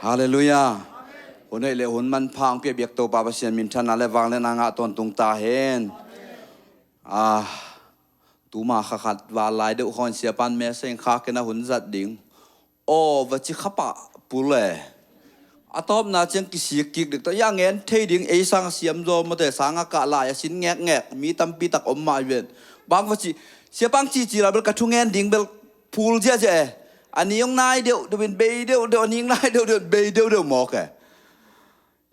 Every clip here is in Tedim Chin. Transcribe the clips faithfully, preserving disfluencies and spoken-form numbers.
Halleluiah. Hun hoih le hun manpha hong pia biak Topa Pasian minthanna le vangliatna ngah tawntung ta hen. Ah, tuma kha khat val lai deuh khawng in siapan message khakin a hun zat ding. Aw, va ci khapah pul e. A tawpna ciang kisik kik dek tawh, ya ngen thei ding, ei sang a siam zaw mawte, sang a kah lai a sin ngekngek, mi tampi tak om mah hi ven. Bang va ci, siapang cihcih la bel ka thu ngen ding bel phul ziahziah e. A ni hong nai deuhdeuh in bei deuhdeuh, a ni hong nai deuhdeuh in bei deuhdeuh mawk e.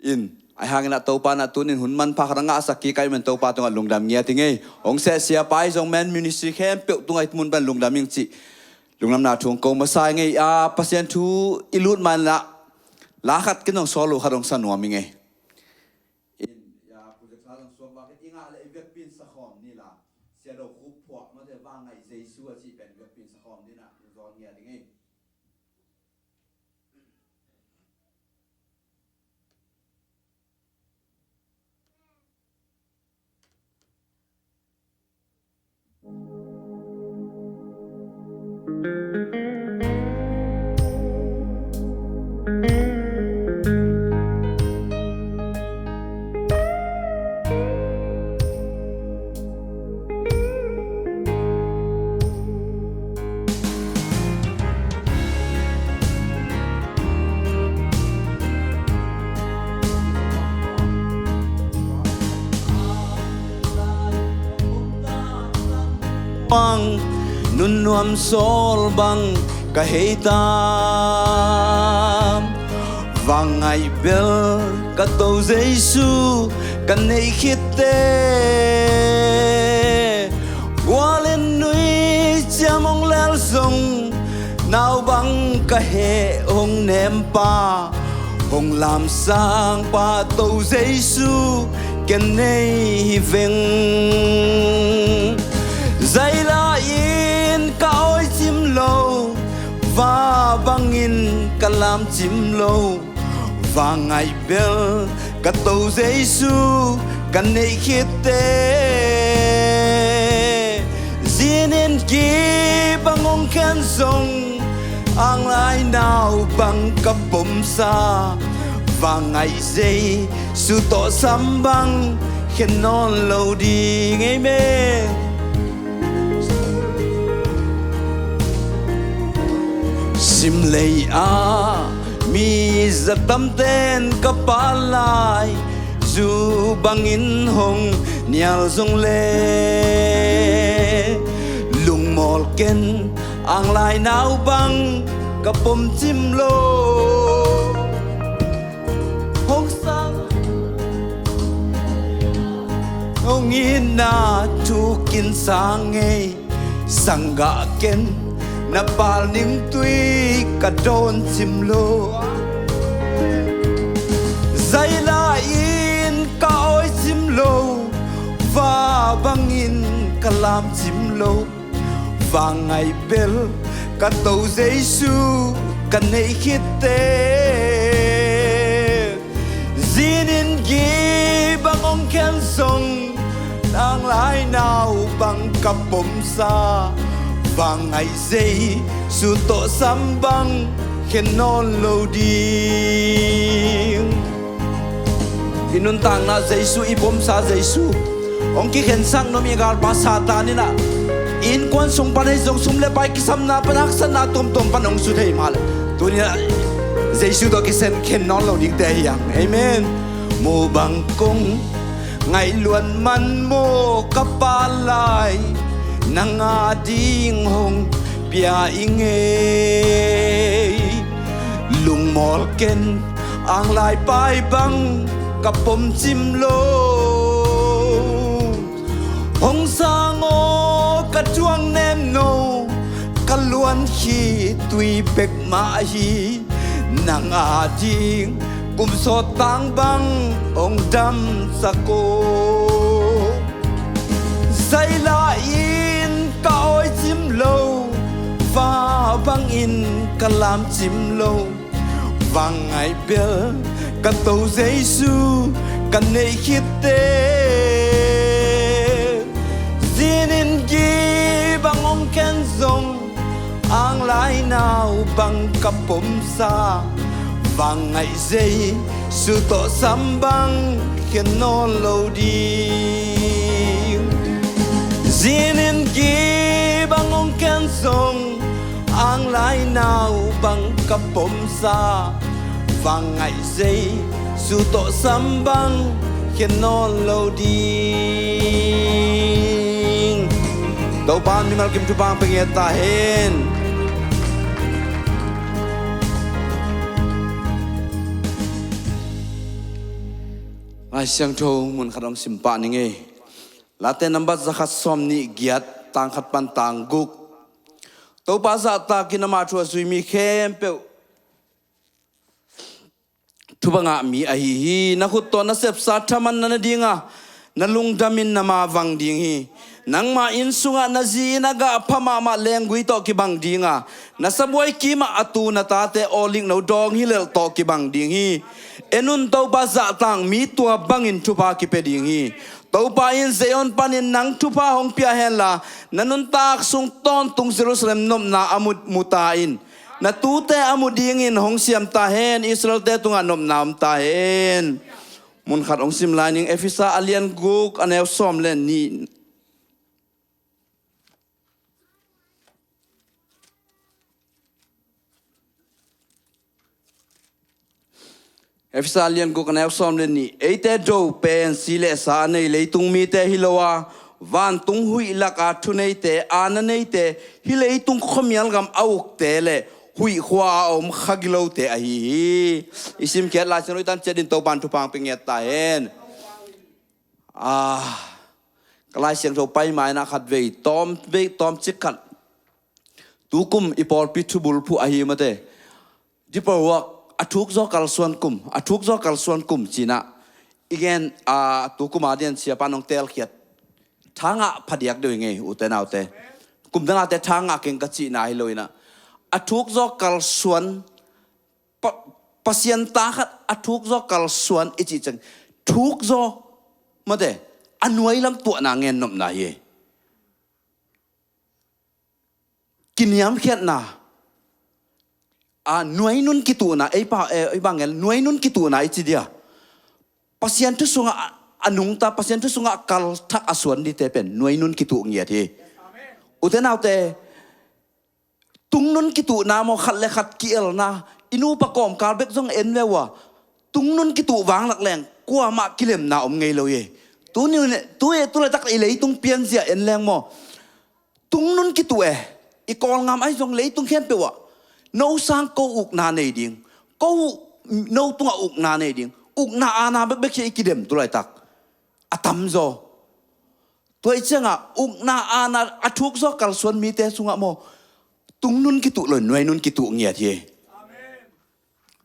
In, ahi hangin ah Topa in ah tunin hun manpha khat a ngahsak kik ahih man Topa tungah lungdam ngiat ing ei. Hong seh siapa ahi zong men ministry khempeuh tungah hih mun pan lungdam ing cih lungdamna thu hong ko masa ing ei. A, Pasian thu i lut man lah la khat ken zong sawl uh khat hong sa nuam ing ei. In, ya, project sa zong suak bak in i ngah le i vekpi in sa khawm ni la. Sia Do Khup Phuah mate, Vangaih Jesu a cih pen vekpi in sa khawm ni na, in zawn ngiat ing ei. Bang nunnuam sawl bang ka hei ta, vangaih bel ka To Jesu ka neih khitte. Gualin nui ciam hong lel zong, nau bang ka heh hong nempa, hong lamsangpa To Jesu ken nei hi veng. Zaila in ka awi cim lo, va bangin ka lam cim lo, vangaih bel ka To Jesu ka neih khitte. Zinin ki bang hong khen zong, anglai nau bang ka pomsa, vangaih Jesu tawh sam bang khen nawn lo ding. Amen. Simlei ah mi za tamten ka pal lai, zu bangin hong nial zong le, lungmawl ken anglai nau bang ka pom cim lo. Hong sang, hong itna thukin sang ei, sanggah ken na pal ning tui ka dawn cim lo. Zaila in ka awi cim lo, va bangin ka lam cim lo, vangaih bel ka To Jesu ka neih khitte. Zinin ki bang hong khen zong, anglai nau bang ka pomsa, vangaih Jesu tawh sam bang khen nawn lo ding. I nuntakna Jesu, i pomsa Jesu. Hong kikhensak nuam i galpa Satan in ah, i innkuan sung pan ahi zong sum le pai kisamna pan, haksatna tuamtuam pan hong su thei mah leh, tuni in ah Jesu tawh kisem khen nawn lo dingte hi hang. Amen. Mu bang kong ngaih luat man maw ka pal lai, nang a ding hong pia ing ei. Lungmawl ken anglai pai bang ka pom cim lo. Hong sang aw ka thuak nem no, ka luan khitui bek mah hi. Nang a ding kum sawt tang bang hong damsak aw. Zaila in ka awi cim lo, va bangin ka lam cim lo, vangaih bel ka To Jesu ka neih khitte. Zinin ki bang hong khen zong, anglai nau bang ka pomsa, va Ngaih Jesu tawh sam bang khen nawn lo ding. Zinin kibang hong khen zong, ang lai nau bang ka pomsa. Vang ngaih Jesu tawh sam bang khen nawn lo ding. Topa mimal kim thupha hong pia ngiat ta hen. Lai Siangtho mun khat hong sim pah ning ei. Late nambat zakhat sawm nih giat, tang khat pan tang guk. Topa zahtakin ama thu a zui mi khempeuh thupha ngah mi ahi hi. Na khut tawh na sepsa thaman na ne ding a, na lungdamin na mavang ding hi. Nangma inn sungah na zi in a gah pha mahmah lenggui tawh kibang ding a, na sabuai kimah a tu na tate awlingno dawng hilelh tawh kibang ding hi. En un, Topa zahtak mi tua bangin thupha kipia ding hi. Topa in Zion panin nang thupha hong pia henla, na nuntak sung tawntung Jerusalem nopna a mu, mu ta in. Na tute a mu dingin hong siam ta hen, Israelte tungah nopna om ta hen. Mun khat hong sim lai ning, Efesa a lian guk a neu sawm le nih. Efesa lian guk a neu sawm le nih, eite do pen si le sa a nei leitung mite hi lo a, vantung huih laka thuneite, aana neite, hih leitung khuamial gam a ukte le huih khua a om kha gilote ahi hi. I simkhiat Lai Siangtho i tan ciat in Topan thupha hong pia ngiat ta hen. Ah, ka Lai Siangtho pai mai-in ah khat vei tawm, vei tawm cik khat. Tukum i pawlpi thubulphuh ahi mate. Deeper work, a thuk zaw kalsuan kum, a thuk zaw kalsuan kum ci-in ah. I gen, ah, tukum a dian siapa nong telkhiat. Thangah phadiak deuh i ngei, ute naute. Kum dangate thangah keng ka cihna hi lo-in ah. A thuk zaw kalsuan, pa, Pasian ta khat a thuk zaw kalsuan i cih ciang. Thuk zaw, mate, a nuai lam tuahna ngen nopna hi. Kiniamkhiatna, a, nuainun kituhna, ei pa, eh, ei bang el, nuainun kituhna i ci dia. Pasian thu sungah a, a nungta, Pasian thu sungah a kalthak a suan dite pen nuainun kituh ngiat hi. Ute naute, tungnun kituhna maw, khat le khat ki-elna, i nupa kawmkal bek zong en ve uh a, tungnun kituh vanglak leng kuamah kilemna om ngei lo hi. Tuni, tu, tu laitak i leitung pianzia en leng maw, tungnun kituh e. I Kawlngam ahi zong leitung khempeuh ah no sang ko ukna nei ding, ko uh no tungah ukna nei ding, ukna aana bekbek hi a i kidem tu laitak. A tamzaw. Tua i ciangah ukna aana a thuk zaw kalsuan mite sungah maw, tungnun kituh lo-in nuainun kituh ngiat hi.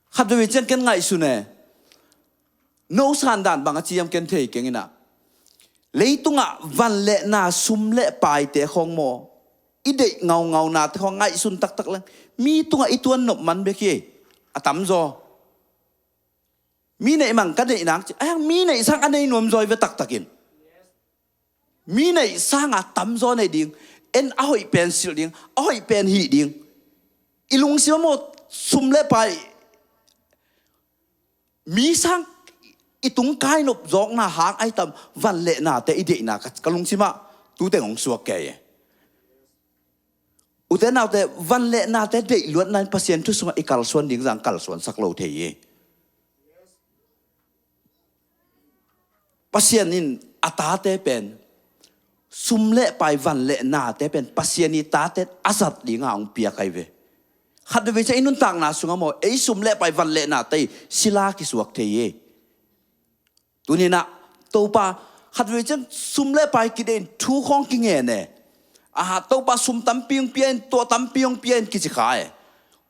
Khat veve ciang ken ngaihsun e. No sandan bang a ci hiam ken thei keng in ah. Leitungah van le na, sum le paite khawng maw, i deih ngaungaunate khawng ngaihsun taktak leng, mi tungah i tuan nop man bek hi. A tamzaw. Mi neih mang ka neih nang ci, a hiang mi neih sang a nei nuam zaw i ve taktakin. Mi neih sanga tamzaw nei ding, en a hoih pen silh ding, a hoih pen hih ding. I lungsim ah maw, sum le pai, mi sang i tung kai nop zawkna hang ahi tam, van le nate i deihna ka, ka lungsim ah tu teng hong suak kei e. Ute naute, van le nate deih luatna in Pasian thu sungah i kalsuan ding zong kalsuansak lo thei hi. Pasian in a tate pen, sum le pai, van le nate pen Pasian i tate a zat dinga hong piak ahi ve. Khat veve ciang i nuntakna sungah maw, ei sum le pai, van le nate sila kisuak thei hi. Tuni-in ah Topa, khat veve ciang sum le pai kideih in thu khawng kingen e. Aha, Topa sum tampi hong pia in, tua tampi hong pia in kici kha e.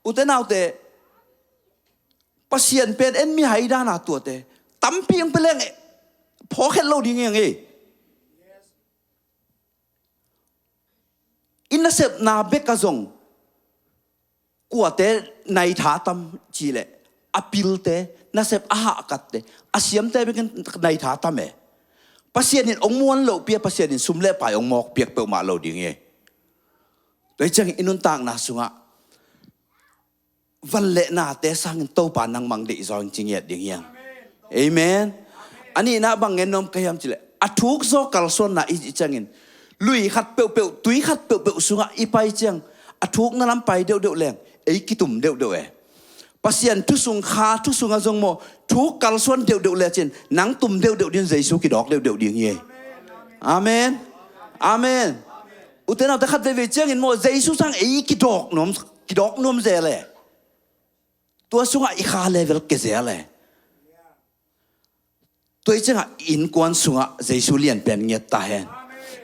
Ute naute, Pasian pen en mihai dana tuate tampi hong pia leng e, phawk het lo ding hi hang e. I nasepna bekah zong kuate nai tha tam cih leh, a pilte, nasep a hahkatte, a siamte bekin nai tha tam e. Pasian in hong muan lohpi a, Pasian in sum le pai hong mawk piak peuhmah lo ding hi. Tua hi ciangin i nuntakna sungah van le nate sangin Topa nangmah deih zaw in ci ngiat ding hiam? Amen. A nihna bang gen nuam ka hiam cileh, a thuk zaw kalsuanna i cih ciangin lui khat peuhpeuh, tui khat peuhpeuh sungah i pai ciang a thukna lam pai deuhdeuh leng ei kitum deuhdeuh e. Pasian thu sung, kha thu sungah zong maw, thuk kalsuan deuhdeuh lecin nang tum deuhdeuh ding, Jesu kidawk deuhdeuh ding hi. Amen. Amen. Ute naute, khat veivei ciangin maw, Jesu sang ei kidawk nuam, kidawk nuam zel e. Tua sungah i kha level ke zel e. Tua i ciangah i innkuan sungah Jesu lianpen ngiat ta hen.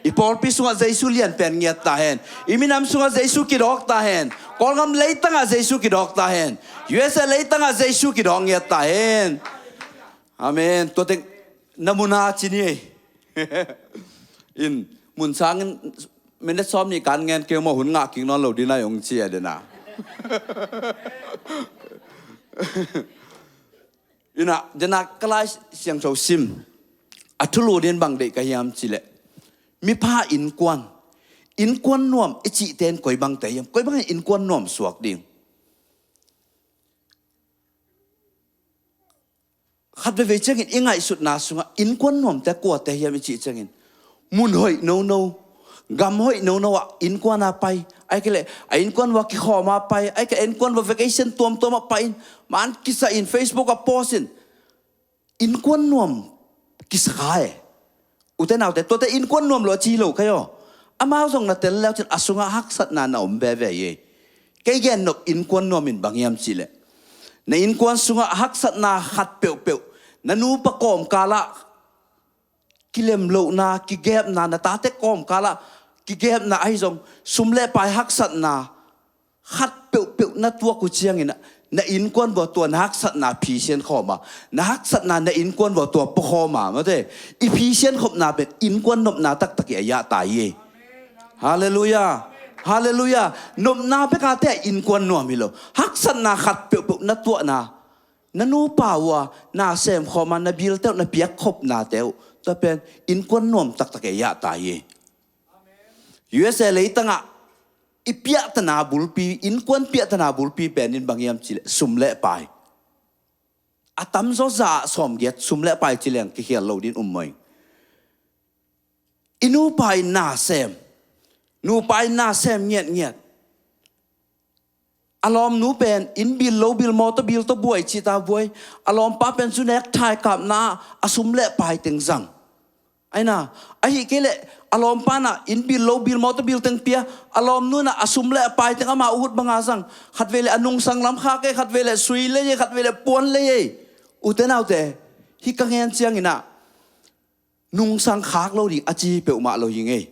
I pawlpi sungah Jesu lianpen ngiat ta hen. I minam sungah Jesu kidawk ta hen. Kawlgam leitangah Jesu kidawk ta hen. U S A leitangah Jesu kidawk ngiat ta hen. Amen. Tua teng na muna ci ni. In mun sangin minute sawm nih kan ngen kei maw, hun ngah kik nawn lo ding nai ong ci a dena. Ina, dena ka Lai Siangtho sim a thulu din bang deih ka hiam cileh, mipha innkuan, innkuan nuam i cihte in koi bangte hiam? Koi bangin innkuan nuam suak ding? Khat veivei ciangin i ngaihsutna sungah innkuan nuamte kuate hiam i cih ciangin, mun hoih nono, gam hoih nono ah innkuan a pai, ai kei leh a innkuan vua kikhawm a pai, ai kei a innkuan vua vacation tuamtuam ah pai in, man kisa in, Facebook ah post in, innkuan nuam kisa kha e. Ute naute, tuate innkuan nuam lo a ci lo kai aw. Amau zong na tel leu cin a sungah haksatna na om veve hi. Kei gen nop innkuan nuam in bang hiam cileh, na innkuan sungah haksatna khat peuhpeuh, na nupa kawmkalah kilem lohna, kigepna, na tate kawmkalah kigepna ahi zong, sum le pai haksatna khat peuhpeuh na tuak uh ciangin ah, na innkuan vua tua na haksatna phisian khawm a, na haksatna na innkuan vua tua pua khawm a, mate, i phisian khopna pen innkuan nopna taktak i a iah ta hi. Halleluiah. Halleluiah. Nopna bek a te a innkuan nuam hi lo. Haksatna khat peuhpeuh na tuahna, na nupa uh a na sem khawm a, na bilte uh na piak khopnate uh, tua pen innkuan nuam taktak i a iah ta hi. U S A leitangah i piahtana bulpi, innkuan piahtana bulpi pen in bang hiam cileh, sum le pai. A tamzaw za ah sawmgiat sum le pai ci leng kikhial lo din um maw ing. I nupa in na sem, nupa in na sem ngiatngiat. A lawmnu pen inn bil, lo bil, mawtaw bil tawh buai cih ta buai. A lawmpa pen zu nek, thaikapna a sum le pai teng zang. Aina, ahih kei leh a lawmpa na inn bil, lo bil, mawtaw bil teng pia, a lawmnu na a sum le a pai teng ama uhut banga zang. Khat vei leh a nungsang lam khak ei, khat vei leh sui lei ei, khat vei leh puan lei ei. Ute naute, hih ka ngen ciangin ah nungsang khak lo ding a ci peuhmah lo hi ngei.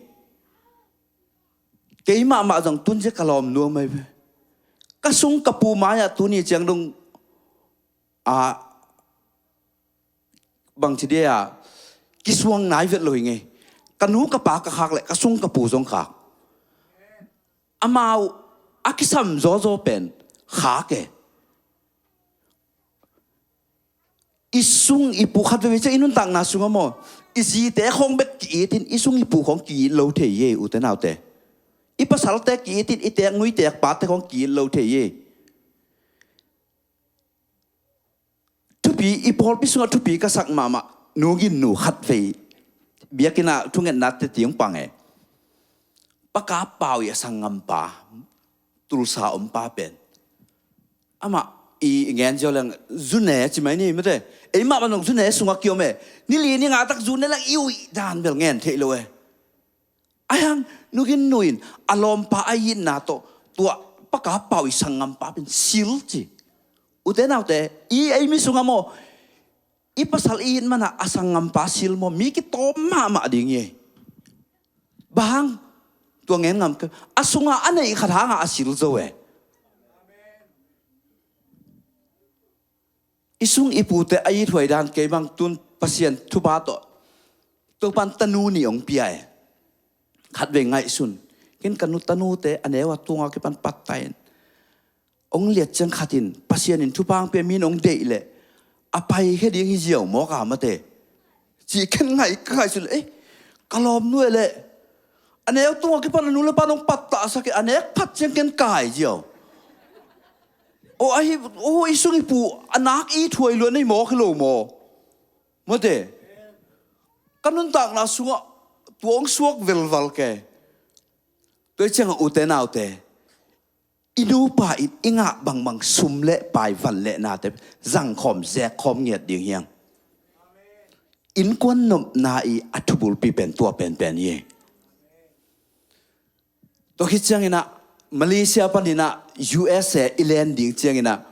Keimah mah zong tun zia ka lawmnu a mai ve. Ka sung ka pu mai-ah tuni ciang dong a bangci dia kisuang nai vet lo hi ngei. Ka nu ka pa ka khak leh ka sung ka pu zong khak. Amau a kisam zawzaw pen khak e. I sung i pu, khat veve ciang i nuntakna sungah maw, i zite khawng bek ki-it in i sung i pu khawng ki-it lo thei hi, ute naute. I pasalte ki-it in i teek nu i teek pate khawng ki-it lo thei hi. Thupi, i pawlpi sungah thupi ka sak mahmah, nu gin nu khat vei biakinn ah thungetna teti hong pang e. Pa Kap Pau i a sanggampa, Tulsa ompa pen, amah i ngen ziau leng zune ci mai ni mate. Eimah banong zune sungah kiom e. Ni li ni nga tak zune leng i uih dan bel ngen theih lo e. Ahi hang nu gin nu in a lawmpa a itna tawh tua Pa Kap Pau i sanggampa pen sil ci. Ute naute, i ei mi sungah maw, i pasal i it mana a sanggampa sil maw, mi kitawm mahmah ding hi. Bang hang tua ngen ngam kei, a sungah a neih khat hangah a sil zo e. I sung i pute a ithuai dan kei bang tun Pasian thupha tawh Topan tanu nih hong pia e. Khat vei ngaihsun. Ken ka nu tanute a neu a tunga kipan patta in, hong liat ciang khat in Pasian in thupha hong pia, min hong deih leh a paikhia ding hi ziau mawk a mate. Ci ken ngaih, ka ngaihsun leh, eh, ka lawmnu e leh a neu tunga kipan a nu le pa nong pattahsak e, a nek phat ciang ken kai ziau. O ahi, o i sung i pu a nak i thuai luan ei mawk hi lo maw? Mawte. Ka nuntakna sungah tua hong suak velval ke. Tua i ciangah ute naute, i nupa in i ngah bangbang sum le pai van le nate zangkhawm zekkhawm ngiat ding hiang. Innkuan nopna i a thubulpi pen tua penpen hi. Tua khit cianginah Malaysia paninah U S A i len ding cianginah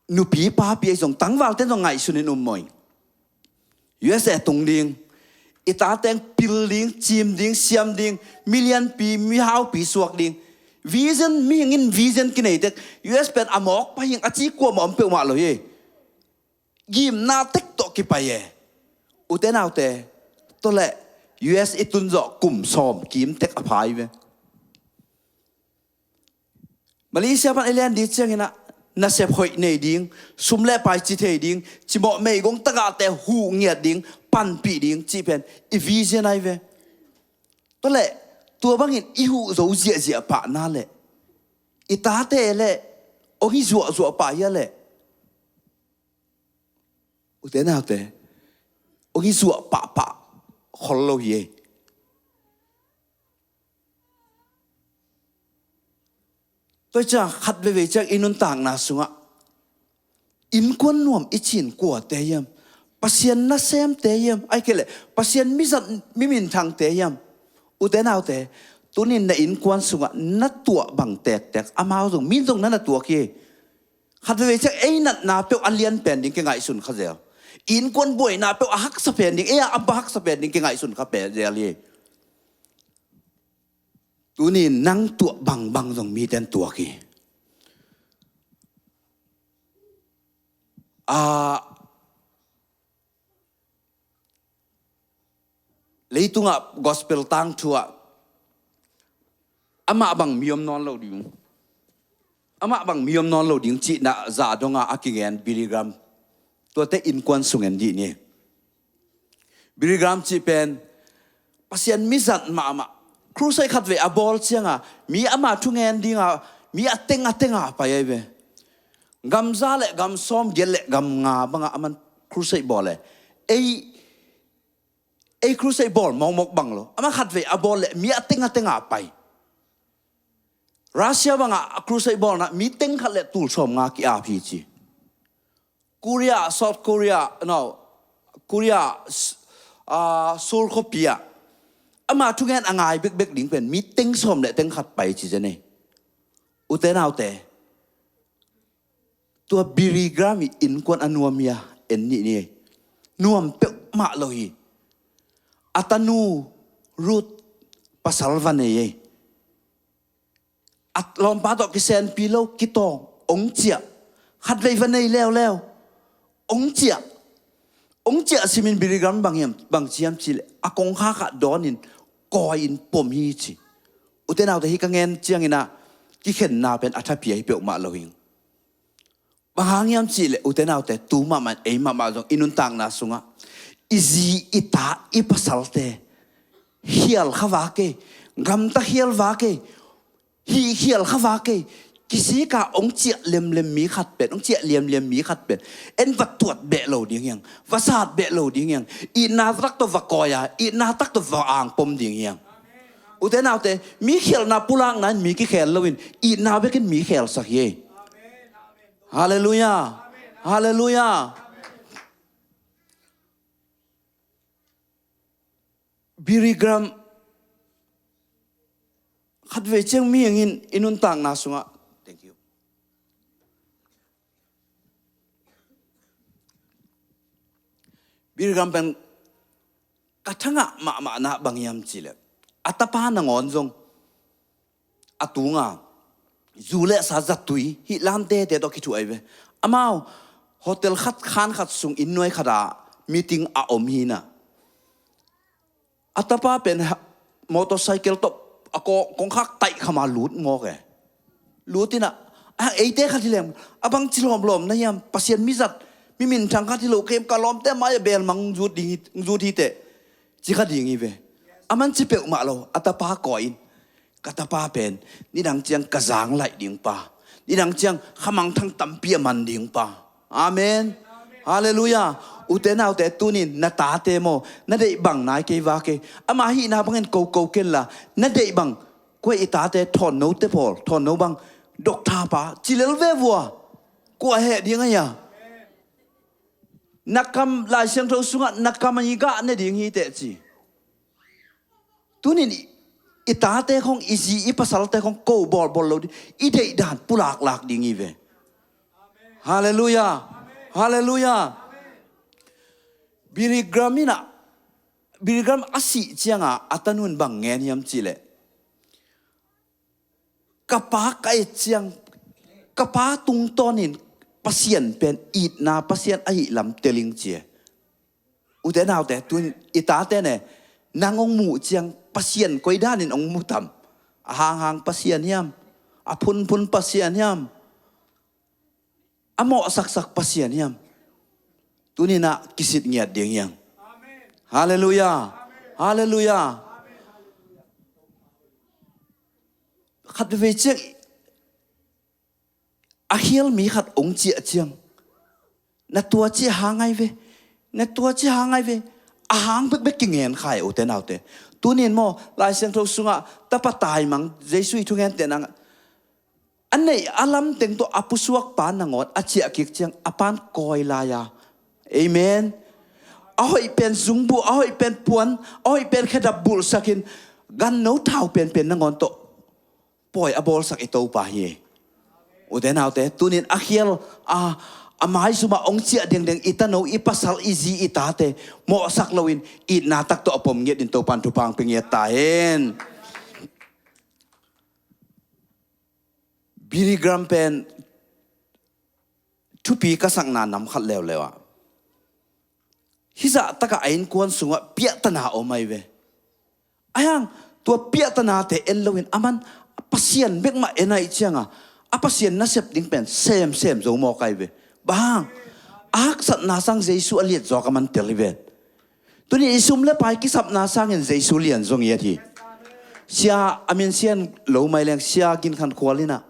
nupi papi ei zong tangvalte zong ngaihsun in um maw ing. U S A tung ding, i tateng pil ding, cim ding, siam ding, milianpi mihaupi suak ding. Vision, mihing in vision kineitek. U S pen a mawk pa hing a ci kuamah om peuhmah lo hi. Gimna tek tawh kipai e. Ute naute, tawleh U S i tunzawh kum sawm kimtek a phai ve. Malaysia pan i len ding cianginah nasep hoih nei ding, sum le pai ci thei ding, cimawh meigong tagahte huh ngiat ding, panpih ding cih pen i vision ai ve. Tawleh tua bangin i huh zo ziahziah pahna leh i tate leh hong i zuahzuah pah hia leh ute naute, hong i zuah pahpah khol lo hi ei. Tua i ciang khat veivei ciang i nuntakna sungah innkuan nuam i cin kuate hiam? Pasian nasemte hiam? Ai kei leh Pasian mizat miminthangte hiam? Ute naute, tunin na innkuan sungah na tuah bang tektek amau zong min zong na na tuak hi. Khat veivei ciang ei natna peuh a lian pen ding kingaihsun kha zel. Innkuan buaina peuh a haksa pen ding, ei a am pa haksa pen ding kingaihsun kha pen zel hi. Tuni nang tuah bangbang zong mite in tuak hi. A, leitungah gospel tangthu ah amah bang mi om nawn lo ding, amah bang mi om nawn lo ding cihna zah donga a kingen Billy Graham. Tuate innkuan sung en dih ni. Billy Graham cih pen Pasian mizat mahmah. Crusade khatvei a bawl cianga mi ama thungen dinga mi a teng a tenga pai ai ve. Gam za le gam sawm giat le gam nga banga aman crusade bawl e. Ei, ei crusade bawl mawkmawk bang lo. Ama khatvei a bawl le mi a teng a tenga pai. Russia banga a crusade bawlna mi teng khat le tul sawm nga ki-ap hi ci. Korea, South Korea, no, Korea, s-, ah, Seoul khuapi ah ama thungen a ngai bekbek ding pen mi teng sawm le teng khat pai ci zen ei. Ute naute, tua Billy Graham i innkuan a nuam hi a, en nih ni ei. Nuam peuhmah lo hi. A tanu Ruth pasal va nei ei. A lawmpa tawh kisenpi lo, kitawng, ong ciah. Khatvei va nei leuleu. Ong ciah. Ong ciah simin Billy Graham bang hiam, bang ciam cileh a kongkhak ah dawnin kawi-in pom hi ci. Ute naute, hih ka ngen cianginah kikhenna pen a thapi ahi peuhmah lo hing. Bang hang hiam cihleh ute naute, tu mahmah in ei mahmah zong i nuntakna sungah i zi i ta i pasalte khial kha va kei, gamta khial va kei, hih khial kha va kei. Kisika hong ciah lemlem mi khat pen, hong ciah liamliam mi khat pen en va tuat beh lo ding hiang, va sat beh lo ding hiang. Itna tak tawh va kawi a, itna tak tawh va angpom ding hiang. Ute naute, mi khialhna pulakna in mi kikhel loin itna bekin mi khelsak hi. Halleluiah. Halleluiah. Billy Graham khatvei ciang mihing in i nuntakna sungah, thank you. Billy Graham pen ka thangah mahmahna bang hiam cihleh a tapa nangawn zong a tunga zu le sa zatui hih lamtete tawh kithuah ahi ve. Amau hotel khat khan khat sung inn nuai khatah meeting a om hinah a tapa pen motorcycle tawh a kong, kongkhak taih khama lut mawk e. Lut inah a eite khat hileng a bangci lawmlawm na hiam, Pasian mizat mi minthang khat hi lo kem, ka lawmte mai-ah belmang zut ding hi, zut hiteh ci kha ding hi ve. A man ci peuhmah lo, a tapa kawi in ka tapa pen nidang ciang ka zang laih ding pa, nidang ciang khamangthang tampi a man ding pa. Amen. Halleluiah. Ute naute, tunin na tate maw, na deih bang nai kei va kei. Ama hihna bangin koko kenla, na deih bang, kua i tate, thawnno te pawl, thawnno bang, doctor pa, ci lel ve vua. Kua heh ding a hia? Na kam, Lai Siangtho sungah na kam a i gah ne ding hi teh ci. Tunin i, i tate khong, i zi i pasalte khong ko bawlbawl lo ding, i deihdan pulaklak ding hi ve. Halleluiah. Halleluiah. Billy Graham in a, Billy Graham a sih cianga a tanun bang ngen hiam cihleh, ka pa ka et ciang, ka pa tungtawnin Pasian pen itna Pasian ahi lam teling ci e. Ute naute, tun i tate ne, nang hong muh ciang Pasian koi danin hong mu tam? A hanghang Pasian hiam? A phunphun Pasian hiam? A mawhsaksak Pasian hiam? Tuninah kisit ngiat ding hiam? Halleluiah. Halleluiah. Khat veve ciang a khial mi khat hong ciah ciang, na tua ci a hang ai ve, na tua ci a hang ai ve. A hang bekbek kingen khai, ute naute. Tunin maw, Lai Siangtho sungah tapa taimang Jesu i thungen tenang, a neih a lam teng tawh a pusuak pa nangawn a ciah kik ciang a pan kawi lai a. Amen. A hoih pen zungbuh, a hoih pen puan, a hoih pen khedap bulhsakin ganno thau penpen nangawn tawh pawi a bawlsak i Topa hi. Ute naute, tunin a khial a, a maizumah hong ciah dengdeng i tano, i pasal, i zi, i tate mawhsak loin itna tak tawh a pom ngiat in Topan thupha hong pia ngiat ta hen. Billy Graham pen thupi ka sakna nam khat leuleu ah, hizah takah a innkuan sungah piahtana om ai ve. Ahi hang tua piahtanate en loin aman Pasian bekmah en aih cianga, a Pasian nasep ding pen semsem zo mawk ai ve. Bang hang? A haksatna sang Jesu a liat zawk a man tel hi ven. Tuni i sum le pai kisapna sangin Jesu lian zong i et hi. Sia, a min sian lo mai leng, Sia Gin Khan Khual inah,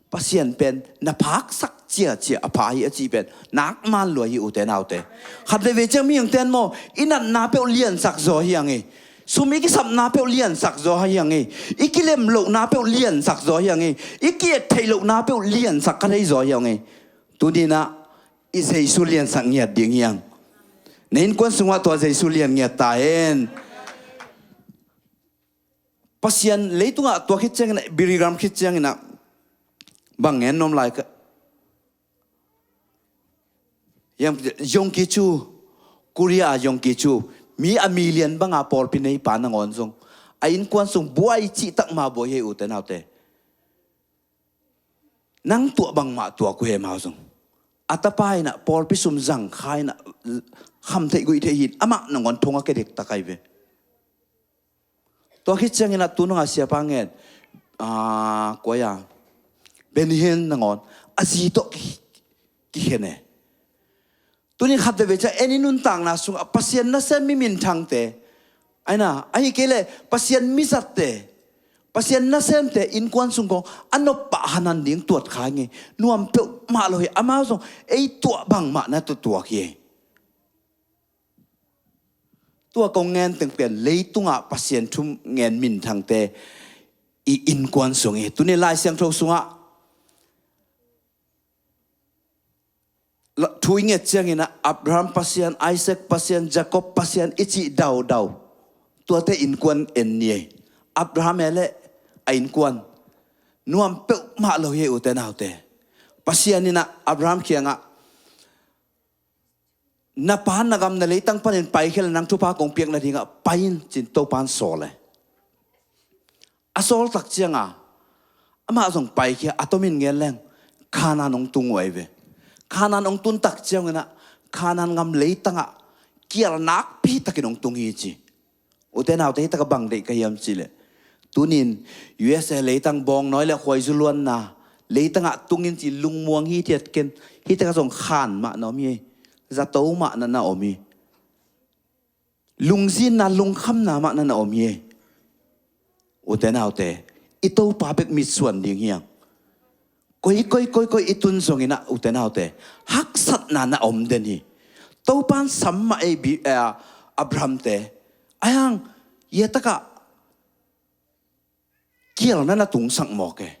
Pasian pen na phaksak ciacia a pha hi a cih pen nak man lua hi, ute naute. Khat veve ciang mihingten maw, i natna peuh liansak zaw hi ang hi. Sum i kisapna peuh liansak zaw hi ang hi. I kilem lohna peuh liansak zaw hi ang hi. I ki-et theih lohna peuh liansak kha thei zaw hi ang hi. Tuninah i Jesu liansak ngiat ding hiang. Na innkuan sungah tua Jesu lian ngiat ta hen. Pasian leitungah tua khit ciangin, Billy Graham khit ciangin ah, bang ngen nuam lai ka, Yonggi Cho, Korea a Yonggi Cho, mi a million banga pawlpi neipa nangawn zong a innkuan sung buai cihtak ma buai hi, ute naute. Nang tuah bangmah tuak uh hi mau zong. A tapa inah pawlpi sum zang kha inah kham theih guih theih hin amah nangawn thong a ke dektak ai ve. Tua khit cianginah tu nungah siapa ngen, ah, kua ia, Benny Hinn nangawn a zi tawh ki, kikhen e. Tunin khat veve ciang en i nuntakna sungah Pasian nasem mi minthangte, aina, ahi kei leh Pasian mizatte, Pasian nasemte innkuan sung kong a nop pah hanan ding tuat kha ing e. Nuam peuhmah lo hi, amau zong ei tuah bangmah na tuatuak hi. Tua kong ngen teng pen leitungah Pasian thu ngen minthangte i innkuan sung hi. Tuni Lai Siangtho sungah la-, thu i nget cianginah Abraham Pasian, Isaac Pasian, Jacob Pasian i cih daudau, tuate innkuan en ni ei. Abraham e leh a innkuan nuam peuhmah lo hi, ute naute. Pasian inah Abraham kiangah, na pa na gam na leitang panin paikhia leh nang thupha kong piak nadingah pai in, ci-in Topan sawl e. A sawl tak cianga amah zong paikhia, a tomin ngen leng Kanaan hong tung uh ahi ve. Kanaan hong tun tak cianginah Kanaan gam leitangah kial nakpi takin hong tung hi ci. Ute naute, hih takah bang deih ka hiam cihleh, tunin U S A leitang bawngnawi le khuaizu luanna leitangah tungin ci lungmuang hi thiat ken. Hih takah zong khan mah na om hi. Zato mah na na om hi. Lungzinna, lungkhamna mah na na om hi. Ute naute, i Topa bek mitsuan ding hiang. Koi, koi, koi, koi i tun zongin ah, ute naute, haksatna na om den hi. Topan sam mah ei bi, eh, Abraham te. Ahi hang, ia takah kial na na tungsak mawk e.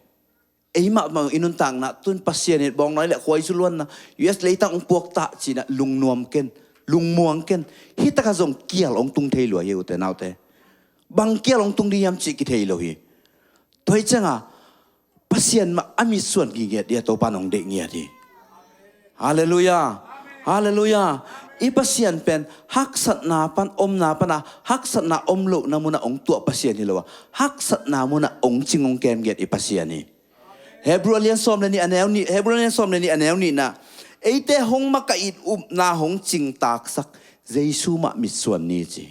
Ei mahmah i nuntakna tun Pasian in bawng noi le khuaizu luanna, U S leitang hong puak ta cih na lungnuam ken, lungmuang ken. Hih takah zong kial hong tung thei lua hi, ute naute. Bang kial hong tung ding hiam cih kithei lo hi. Tua hi ciangah Pasian mah a mitsuan ngiat dia Topa nong deih ngiat hi. Halleluiah. Halleluiah. I Pasian pen haksatna pan, omna pana, haksatna om lohna munah hong tuah Pasian hi lo a, haksatna munah hong cing hong kem ngiat i Pasian hi. Hebrew a lian sawm le nih a neu nih, Hebrew a lian sawm le nih a neu nihna, eite hong makaih upna hong cingtaksak Jesu mah mitsuan ni ci.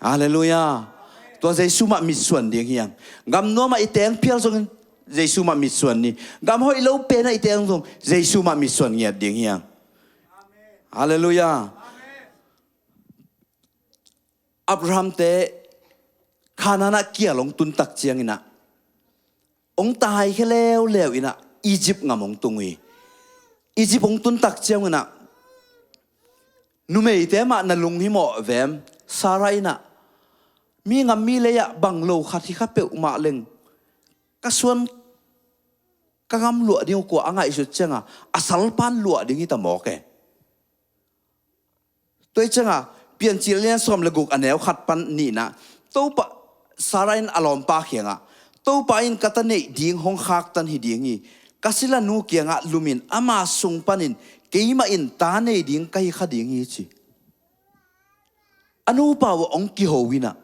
Halleluiah. Tua Jesu mah mitsuan ding hiang. Gam nuamah i teng phial zongin Jesu mah mitsuan ni. Gam hoih lo penah i teng zong Jesu mah mitsuan ngiat ding hiang. Halleluiah. Abraham te Kanaan ah kial hong tuntak cianginah hong taikhia leuleu inah Egypt ngam hong tung uh hi. Egypt hong tuntak cianginah numeite mah na lunghimawh vem? Sarah inah mi ngam mi lei-ah bang lo khat hi kha peuhmah leng ka suan ka ngam luah ding uh kua a ngaihsut cianga a salpan luah ding hita mawk e. Tua hi cianga Piancil lian sawm le guk a neu khat pan nihna, Topa, Sarah in a lawmpa kiangah, Topa in ka ta neih ding hong khaktan hi ding hi. Ka silanu kiangah lumin ama sung panin keimah in ta nei ding ka hi kha ding hi ci. A nupa uh hong kiho inah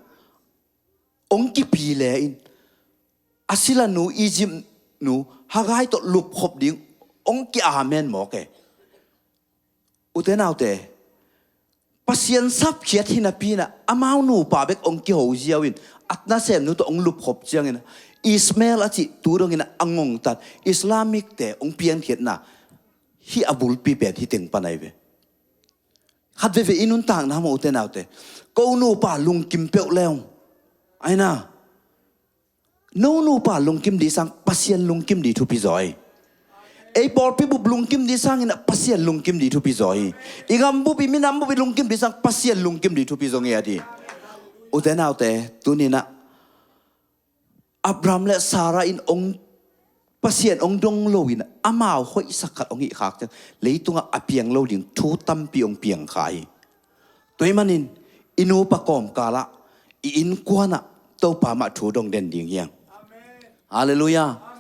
hong kipi le in a silanu Egypt nu Hagai tawh lupkhop ding hong ki-amen mawk e. Ute naute, Pasian sapkhiat hi napi inah amau nupa bek hong kiho ziau in a nasemnu tawh hong lupkhop ciangin Ishmael a cih tu dongin a ngongtat Islamic te hong piankhiatna hih a bulpi pen hih teng pan ahi ve. Khat veve i nuntakna mah ute naute, ko nupa lungkim peuh leu aina. No nupa lungkim dih sang Pasian lungkim dih thupi zaw hi. Ei pawlpi bup lungkim dih sang inah Pasian lungkim dih thupi zaw hi. I gam bup i minam bup i lungkim dih sang Pasian lungkim dih thupi zaw ngiat hi. Ute naute, tuninah Abraham le Sarah in hong Pasian hong dong lo inah amau hoihsak khat hong hih khak ciang leitungah a piang lo ding thu tampi hong piang kha hi. Tua ahih manin i nupa kawmkalah i innkuanah Topa mah thu dong den ding hiang. Halleluiah.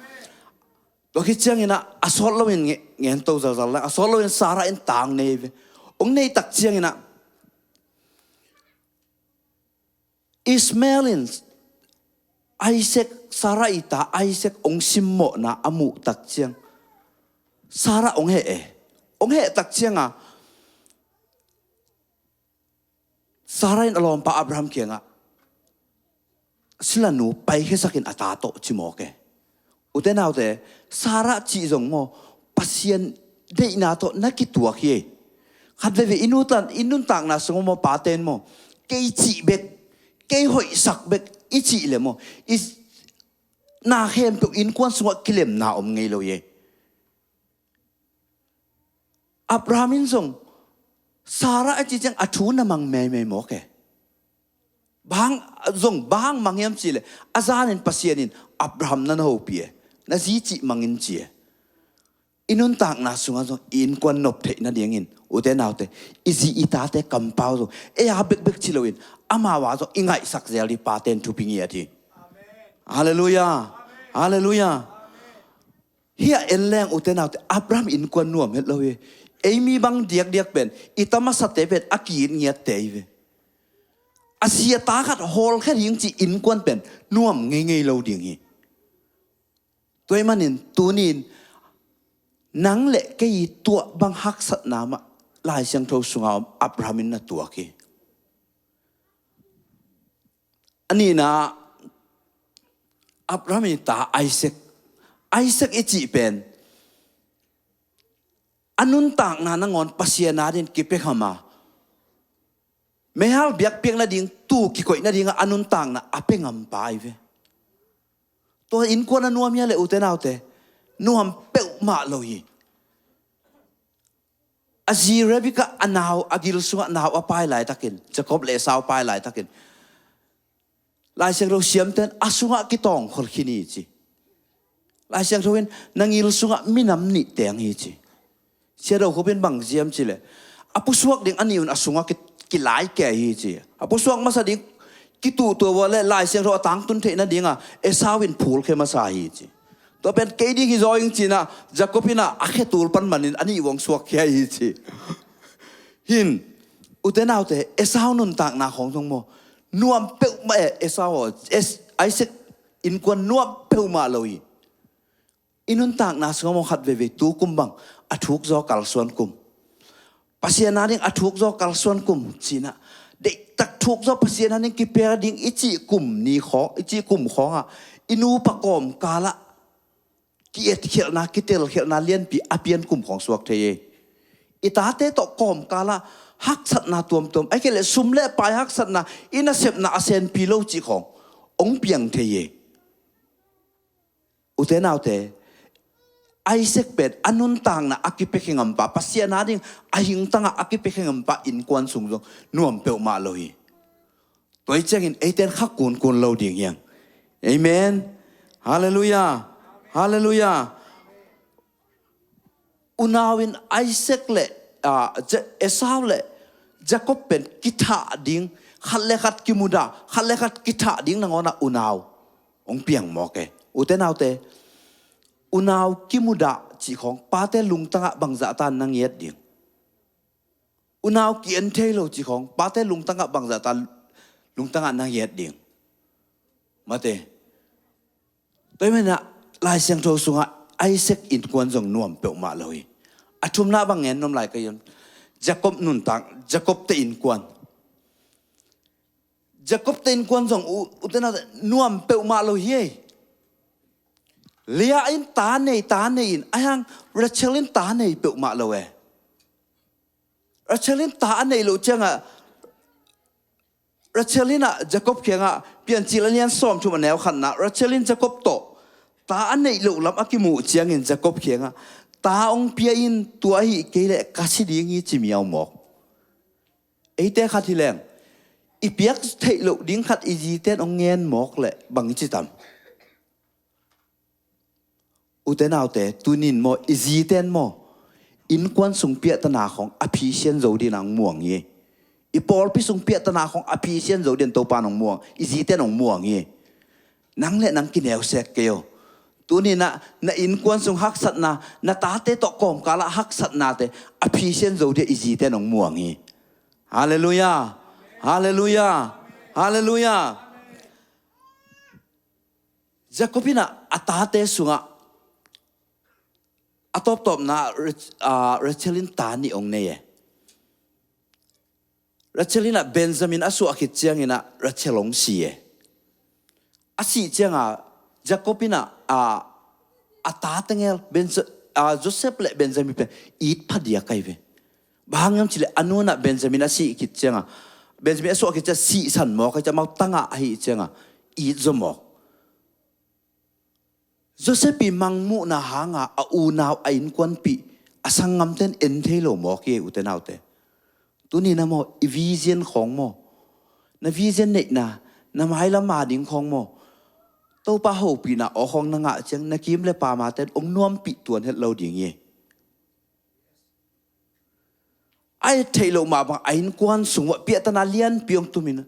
Tua khit cianginah a sawt loin nge- ngento zalzal la a sawt loin Sarah in tang nei ve. Hong nei tak cianginah Ishmael in Isaac, Sarah i ta Isaac hong simmawhna a muh tak ciang Sarah hong heh e. Hong heh tak cianga Sarah in a lawmpa Abraham kiangah silanu paikhiasakin a ta tawh ci mawk e. Ute naute, Sarah cih zong maw Pasian deihna tawh na kituak hi. Khat veve i nutan i nuntakna sung maw paten maw kei cih bek, kei hoihsak bek i cih le maw i na khempeuh innkuan sungah kilemna om ngei lo hi. Abraham in zong Sarah a cih ciang a thu na mang meimei mawk e. Bang zong bang mang hiam cihleh a zanin Pasian in Abraham na na hopih e. Na zi cih mangin ci e. I nuntakna sungah zong i innkuan nop theih nadingin ute naute i zi i tate kampau zong ei a bekbek ci loin amau a zong i ngaihsak zel dih paten thupi ngiat hi. Halleluiah. Halleluiah. Hih a en leng ute naute Abraham innkuan nuam het lo hi. Ei mi bang diakdiak pen i ta masate pen a ki-it ngiatte hi ve. A sia ta khat hawlkhia ding cih innkuan pen nuam ngeingei lo ding hi. Tua ahih manin tunin nang le kei tuah bang haksatna mah Lai Siangtho sunga om Abraham in na tuak hi. A nihna Abraham i ta Isaac, Isaac i cih pen a nuntakna nangawn Pasian adin kipia kham a meihal biakpiak nading tu kikoih nadingah a nuntakna a pia ngampa hi ve. Tua innkuan a nuam hia le, ute naute? Nuam peuhmah lo hi. A zi Rebekah a nau, a gil sungah nau a pai laitakin, Jacob le Esau pai laitakin, Lai Siangtho siamten a sungah kitawngkhol khin hi ci. Lai Siangtho in na gil sungah minam nih teng hi ci. Sia Do Khup in bang ci hiam cih leh, a pusuak ding a nih un a sungah ki, kilai kei hi ci. A pusuak masa ding kituhtuah uh leh Lai Siangtho a tangtun theih nadinga Esau in phulkhia masa hi ci. Tua pen kei ding hi zaw ing ci-in ah Jacob in ah a khetul pan manin a nih uh hong suakkhia hi ci. Hin, ute naute, Esau nuntakna khawng zong maw, nuam peuhmah e, Esau aw, Es-, Isaac innkuan nuam peuhmah lo hi. I nuntakna sungah maw, khat veivei tu kum bang a thuk zaw kalsuan kum, Pasian a ding a thuk zaw kalsuan kum ci-in ah, deihtak thuk zaw Pasian a ding kipia ding i cih kum ni khawng, i cih kum khawngah i nupa kawmkalah ki-etkhialhna, kitelkhialhna lianpi a pian kum khawng suak thei hi. I tate tawh kawmkalah haksatna tuamtuam, ahih kei leh sum le pai haksatna, i nasepna a senpi lo cih khawng hong piang thei hi. Ute naute, Isaac pen a nuntakna a kipia khe ngampa, Pasian a ding a hingtangah a kipia khe ngampa innkuan sung zong nuam peuhmah lo hi. Tua hi ciangin eiten kha kunkun lo ding hi hang. Amen. Halleluiah. Halleluiah. Unau in Isaac le, ah, Ja-, Esau le Jacob pen kithah ding, khat le khat kimudah, khat le khat kithah ding nangawnah unau hong piang mawk e. Ute naute, unau kimudah cih khawng pate lungtangah bangzah tan na ngiat ding? Unau ki-en thei lo cih khawng pate lungtangah bangzah tan lungtangah na ngiat ding? Mate. Tua hi manin ah Lai Siangtho sungah Isaac innkuan zong nuam peuhmah lo hi. A thumna bang ngen nuam lai ka hi hiam? Jacob nuntak, Jacob te innkuan. Jacob te innkuan zong u, ute naute, nuam peuhmah lo hi ei. Leah in ta nei, ta nei in, ahih hang Rachel in ta nei peuhmah lo e. Rachel in ta a neih loh ciangah, Rachel in ah Jacob kiangah, Piancil a lian sawmthum a neu khatna, Rachel in Jacob tawh ta a neih loh lam a kimuh ciangin Jacob kiangah, ta hong pia in, tua ahih kei leh ka si ding hi ci miau mawk. Eite khat hi leng, i piak theih loh ding khat i zite in hong ngen mawk leh bang i ci tam? Ute naute, tunin maw, i zite in maw, innkuan sung piahtana khawng a phisian zo dingin hong muang hi. I pawlpi sung piahtana khawng a phisian zo dingin Topa in hong muang, i zite in hong muang hi. Nang le nang kineusek kei o. Tunin ah na innkuan sung haksatna, na tate tawh kawmkalah haksatnate a phisian zo dingin i zite in hong muang hi. Halleluiah. Halleluiah. Halleluiah. Jacob in ah a tate sungah a tawptawpna Rach-, ah, Rachel in ta nih hong nei e. Rachel in ah Benjamin a suah khit ciangin ah Rachel hong si e. A sih ciangah Jacob in ah, ah, a ta tengel Benja-, ah, Joseph le Benjamin pen it phadiak ahi ve. Bang hang hiam cih leh a nu in ah Benjamin a sih khit ciangah, Benjamin a suah khit ciangah sihsan mawk ahi ciangah, amau tangah ahih ciangah it zaw mawk. Joseph i mangmuhna hanga a unau a innkuanpih a sanggamte in en thei lo mawk hi ei, ute naute. Tunin ah maw, i vision khawng maw, na vision neihna, na mailam a ding khawng maw, Topa hopihna aw khawng na ngah ciang na kim le pamate in hong nuampih tuan het lo ding hi. A et theih loh mah bang a innkuan sung uah piahtana lianpi hong tumin,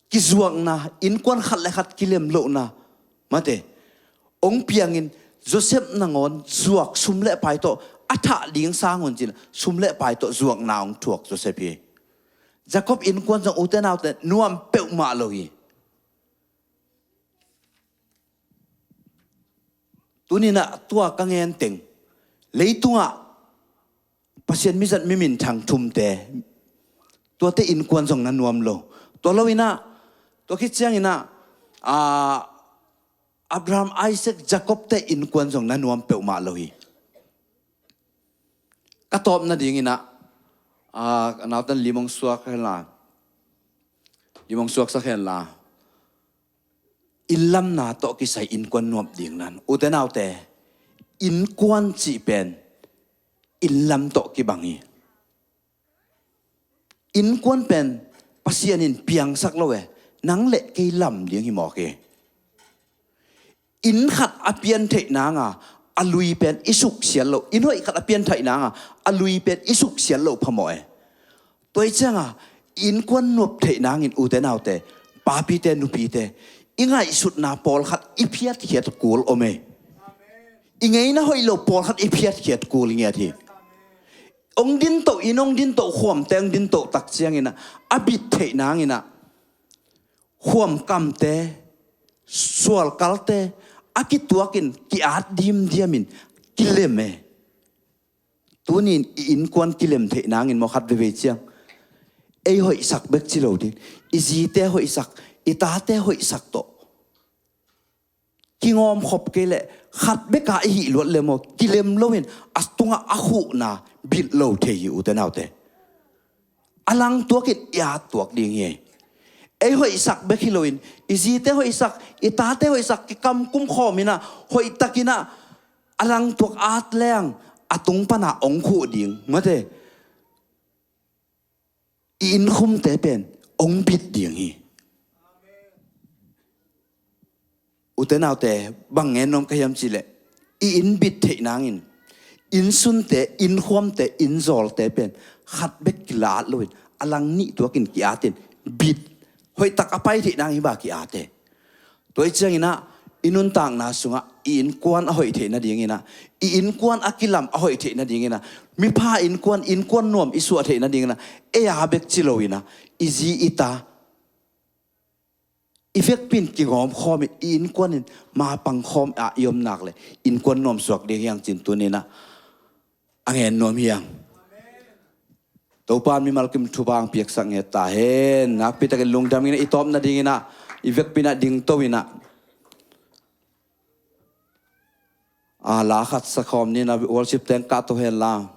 kizuakna, innkuan khat le khat kilem lohna, mate, hong piangin Joseph nangawn zuak sum le pai tawh a thah ding sang un cin sum le pai tawh zuakna hong thuak Joseph hi. Jacob innkuan zong, ute naute, nuam peuhmah lo hi. Tunin ah tua ka ngen teng, leitungah Pasian mizat miminthang thumte, tuate innkuan zong na nuam lo. Tua lo in ah, tua khit ciangin ah, ah, Abraham, Isaac, Jacob te innkuan zong na nuam peuhmah lo hi. Ka tawp nadingin ah, ah, naute in lim hong suak hen la, lim hong suaksak hen la. Innlamna tawh kisai innkuan nuam ding nan, ute naute, innkuan cih pen innlam tawh kibang hi. Innkuan pen Pasian in piangsak lo e, nang le kei lam ding hi mawk hi. Inn khat a pian theih nanga a lui pen i suksiat lo, inn hoih khat a pian theih nanga a lui pen i suksiat lo phamawh e. Tua hi cianga innkuan nuam theih nangin, ute naute, papite nupite, i ngaihsutna pawlkhat i phiatkhiat kul om e. I ngeina hoih lo pawlkhat i phiatkhiat kul ngiat hi. Ong dinto, inn ong dinto, khuamte ong dinto tak ciangin ah, a bit theih nangin ah, khuamkamte, sualkalte a kituakin ki-at dimdiamin kilem e. Tunin i innkuan kilem theih nangin maw, khat veivei ciang ei hoihsak bek ci lo ding, i zite hoihsak, i tate hoihsak tawh kingawm khop kei leh khat beka i hih luat le maw, kilem loin a tungah a khuhna bilh lo thei hi, ute naute. A langtuakin i at tuak ding hi. Ei hoihsak bek hi loin, i zite hoihsak, i tate hoihsak, kikamkum khawm inah, hoihtakinah a langtuak at leng a tung pana ong khuh ding, mate, i innkhumte pen ong bit ding hi. Ute naute, bang ngen nuam ka hiam cihleh, i inn bit theih nangin innsunte, innkhuamte, inzawlte pen khat bek kila-at loin a lang nih tuakin ki-atin bit, hoihtak a pai theih nang hi ba ki-ate. Tua hi cianginah i nuntakna sungah i innkuan a hoih theih nadinginah, i innkuan a kilam a hoih theih nadinginah, mipha innkuan, innkuan nuam i suah theih nadinginah, ei a bek ci loinah, i zi i ta i vekpin kingawm khawmin, i innkuanin mapang khawm ah i om nak le innkuan nuam suak ding hiang cin tuninah a ngen nuam hiang. Topan mimal kim thupha ang piaksak nget ta hen. Nakpitakin lungdam inah, i tawp nadinginah i vekpinah dingto inah a la khat sakhawm ninah, worship teng kahto hen la.